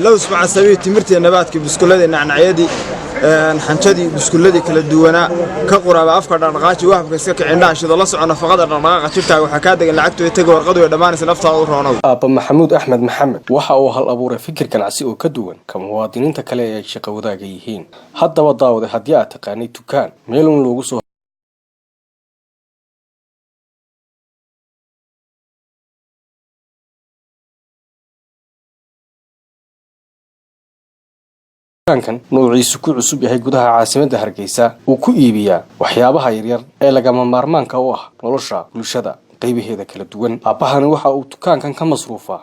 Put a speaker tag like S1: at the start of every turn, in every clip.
S1: Lows macasabii, timirtii, nabaadkii, buskuladii, nacnacyadii, xanjadii, buskuladii kala duwanaa ka quraaba. Afka dhaqdhaqaaji, wahabka iska kicindhaha shido, la soco nafaqada dhaqdhaqaaqa jirkaaga. Waxaa kaa degan lacagtu way tegi, warqadu way dhammaanaysa, naftaada u roonow.
S2: Aabba Maxamuud Axmed Maxamed waxa uu hal abuuray fikir ganacsi oo ka duwan ka muwaadiniinta kale ee ay shaqo wadaaga yihiin. Haddaba daawade, haddii aad taqaanay dukaan meelun loogu soo dukaankan noociisu ku cusub yahay gudaha caasimadda Hargeysa, uu ku iibiyaa waxyaabaha yaryar ee lagama maarmaanka u ah nolosha bulshada qaybaheeda kala duwan. Aabbahani waxa uu dukaankan ka masruufaa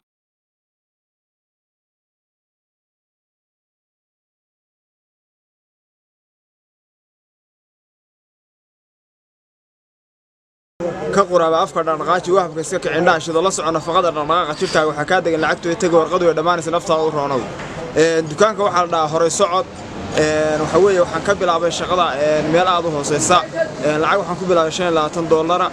S1: Ka quraaba, afka dhaqdhaqaaji, wahabka iska kicindhaha shido, la soco nafaqada dhaqdhaqaaqa jirkaaga. Waxaa kaa degan lacagtu way tegi, warqadu way dhammaanaysa, naftaada u roonow. Dukaanka waxaa la dhahaa Horay Socod. Waxa weeye, waxaan ka bilaabay shaqada meel aad u hooseysa. Lacag waxaan ku bilaabay $25.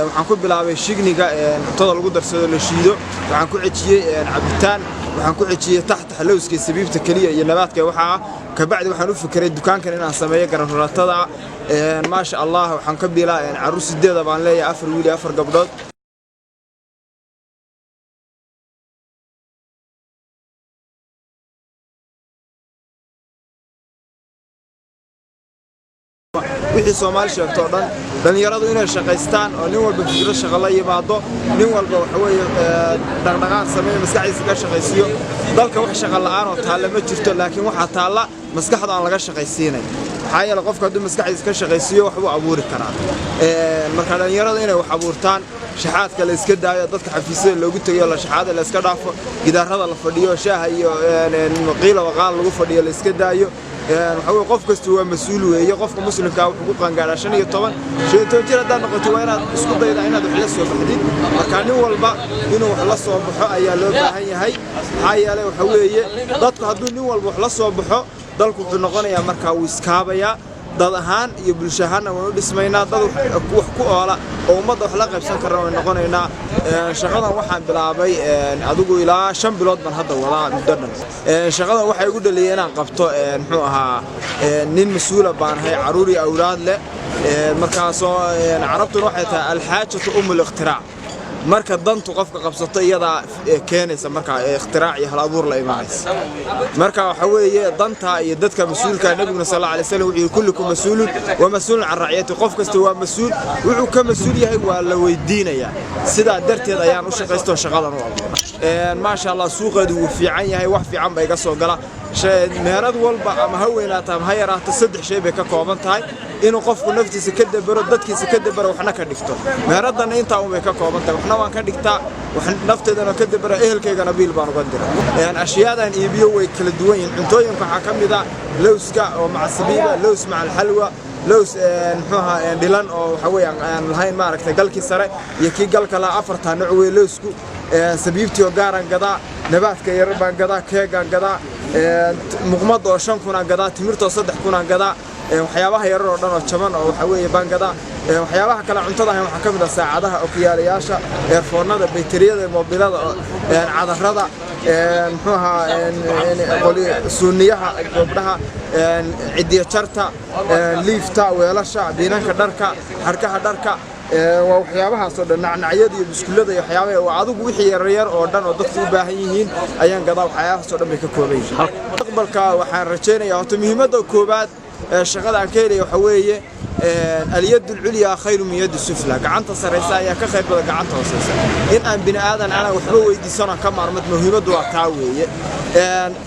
S1: Waxaan ku bilaabay shigniga cuntada lagu darsado, la shiido. Waxaan ku xejiyey cabitaan. Waxaan ku xejiyey taxtax, lowska, sabiibta keliya iyo nabaadka. Waxaa ah kabacdi waxaan u fikiray dukaankan inaan sameeyo garanraratada. Maasha Allah, waxaan ka bilaa carruur sideeda baan leeyahay, afar wiil iyo afar gabdhood. Wixii Soomaali sheegto o dhan, dhallinyaradu inay shaqaystaan oo nin walba fikrad shaqo la yimaado, nin walba waxa weeye dhaqdhaqaaq sameeyo, maskaxdiisa ka shaqaysiiyo. Dalka wax shaqa la'aan oo taalla ma jirto, laakiin waxaa taalla maskaxda aan laga shaqaysiinay. Maxaa yeele, qofka hadduu maskaxdiisa ka shaqaysiiyo, wax buu abuuri karaa. Marka dhallinyaradu inay wax abuurtaan, shaxaadka la iska daayo, dadka xafiisyada loogu tegayo la shaxaada la iska dhaafo, gidaarada la fadhiyo, shaaha iyo qiila waqaal lagu fadhiyo la iska daayo. Waxa weye, qof kasta waa mas-uul weeye. Qofka muslimkaa wuxuu ku qaangaadhaa 15. 15 jir haddaad noqoto, waa inaad isku dayda inaad wax la soo baxdid. Marka nin walba inuu wax la soo baxo ayaa loo baahan yahay. Maxaa yeelay, waxa weeye, dadku hadduu nin walba wax la soo baxo, dalku wuxuu noqonayaa markaa wuu iskaabayaa. Dad ahaan iyo bulsho ahaanna waan u dhismaynaa, dad wax ku oola oo ummadda wax la qaybsan karna way noqonaynaa. Shaqadan waxaan bilaabay adigu ilaa 5 bilood baan hadda wadaa, muddo dhan. Shaqadan waxay igu dhaliyay inaan qabto, muxuu ahaa, nin mas-uula baan ahay, carruur iyo awlaad leh. Markaasoo Carabtuna waxay tahay الحاجة أم الاختراع. Marka dantu qofka qabsato, iyadaa keenaysa markaa ikhtirac iyo hal abuur la imaanaysa. Marka waxa weeye, danta iyo dadka mas-uulka, nabiguna sal alla alay slam wuxuu yidhi: كلكم مسؤول ومسؤول عن رعيته. Qof kasta waa mas-uul, wuxuu ka mas-uul yahay waa la weydiinayaa. Sidaa darteed ayaan u shaqaystoo shaqadan u abuuray. Maasha Allah, suuqeedu wuu fiican yahay, wax fiican ba iga soo gala. Meherad walba, ama ha weynaato ama ha yaraato, saddex shay bay ka kooban tahay: inuu qofku naftiisa ka dabero, dadkiisa ka dabero, waxna ka dhigto. Meheraddanna intaa un bay ka kooban tahay. Waxna waan ka dhigtaa, nafteedana ka dabera, ehelkaygana biil baan uga dira. Ashyaadan iibiyo way kala duwan yihiin. Cuntooyinka waxaa ka mid a lowska oo maca sabiiba, lows maca alxalwa, lows muxuu ahaa dhilan oo waxa weeye aan lahayn maaragtay galkii sare iyo kii galka lahaa, afartaa nooc wey lowsku. Sabiibtii oo gaaraan gadaa, nabaadka yar baan gadaa, keegaan gadaa, muqmad oo 5,000-aan gadaa, timirta oo 3,000-aan gadaa, waxyaabaha yarar oo dhan oo jaban oo waxa weeye baan gadaa. Waxyaabaha kale cuntada ahayn waxaa ka mid ah saacadaha, okiyaalayaasha, earphone-nada, bayteriyada moobilada, cadarada, muxuu ahaa, suuniyaha gabdhaha, cidiya jarta, liifta, weelasha, biinanka dharka, xarkaha dharka. Waa waxyaabahaasoo dhan, nacnacyada iyo buskullada iyo waxyaabaha adigu wixii yaryar oo dhan oo dadku u baahan yihiin ayaan gadaa. Waxyaabahaasoo dhan bay ka kooban yihiin. Mustaqbalka waxaan rajaynayaa, horta muhiimadda koowaad ee shaqada aan ka helaya waxa weeye اليد العليا خير من يد السفلى. Gacanta sarraysa ayaa ka khayr badan gacanta hooseysa. In aan bini aadan anaa waxba weydiisano ka maarmad, muhiimaddu waa taa weeye.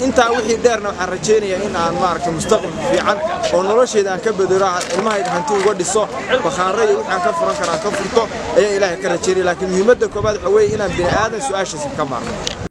S1: Intaa wixii dheerna, waxaan rajaynayaa in aan maaragtay mustaqbal fiican oo noloshayda aan ka bedelo, ilmahayga hanti uga dhiso, bakhaarro iyo wixii aan ka furan kara aan ka furto ayaan Ilaahay ka rajaynaya. Laakiin muhiimadda koowaad waxa weeye inaan bini aadan su-aashiisa ka maarmo.